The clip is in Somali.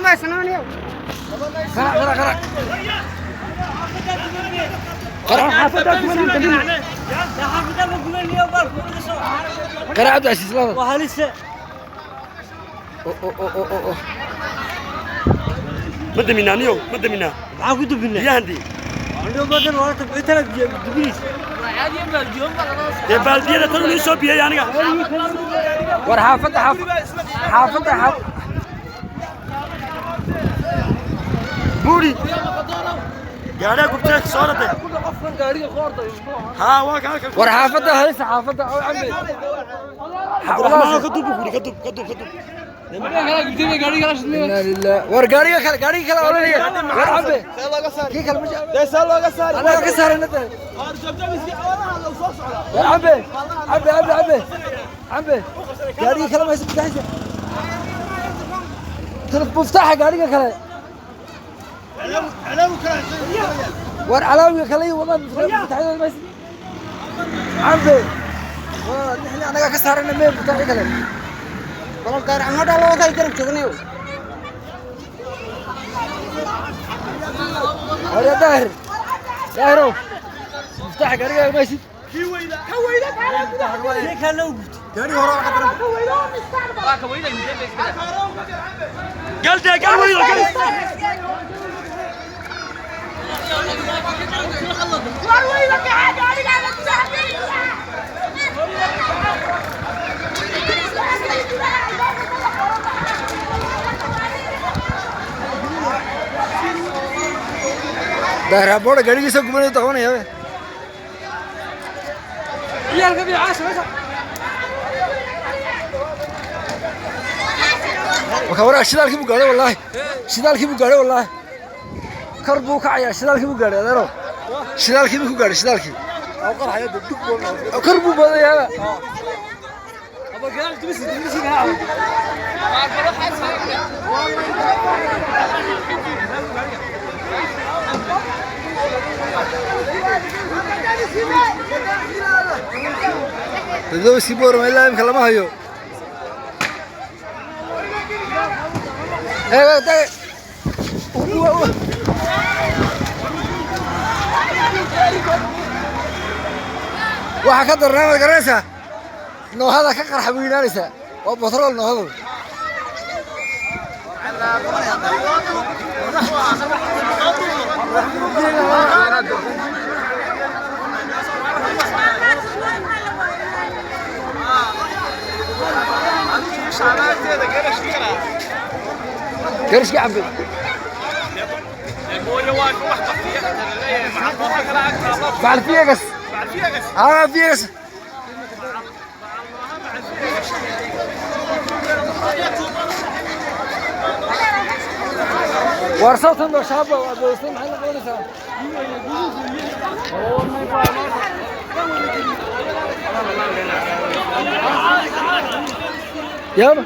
ma sananiyo qarac qarac qarac qarac xaafada kuman qarac Cabdicasiis lada وهلسه Ma daminaa niyow, ma daminaa? Maxaa ku dubinaa? Biyahan dee. Anigo badan waa tabciitana dubiniis. Dee baaldiyada tan ii soo biyey aniga. War xaafadda xaafadda Buuri gaadhaa gubtee soo raday. Haa, waa ka halkan. War xaafadda halisa, xaafadda oo cambe. Cabdiraxmaan, ka dub buuri, ka dub, ka dub, ka dub. Inna lillahi. War gaariga kale, gaariga kale oranaya. War cambe, kii kale ma anaga ka saarayna tahay. War cambe, cambe, cambe, cambe, cambe, gaariga kale ma haysa muftaxiisa? Muftaaxa gaariga kale. War calaawiga kale iyo wadaan muftaxyada ma haysa cambe? Waa nixni anaga ka saarayna mee muftaaxi kale. Balal gaar ama dhalo wada garab joognayo. War ya Daahir, Daahirow, muftaaxa gaariga ma haysid? Kii kale u gubtay. Gal dee, gal weydo, gal. Daahir haboora gaarigiisa gubanayo taqbanaya. Ciyaalka bi caasha meesha. Waxa waraa shidaalkii buu gaadhay, wallaahi shidaalkii buu gaadhay, wallaahi kor buu kacayaa. Shidaalkii buu gaadhay adeero, shidaalkii buu ku gaadhay, shidaalkii kor buu badayaa. Dadowskii Boorama ilaa imka lama hayo. Eh, eh, uwa, uwa. Waxaa ka darnaa, maad garanaysaa, noohada ka qarxa weynaanaysaa, waa batrool noohadu. Garishka cambe macal fiyagas, aa fiyagas. War sawtan baa shaaba adoostay, maxay la qabanaysaa? Yaba.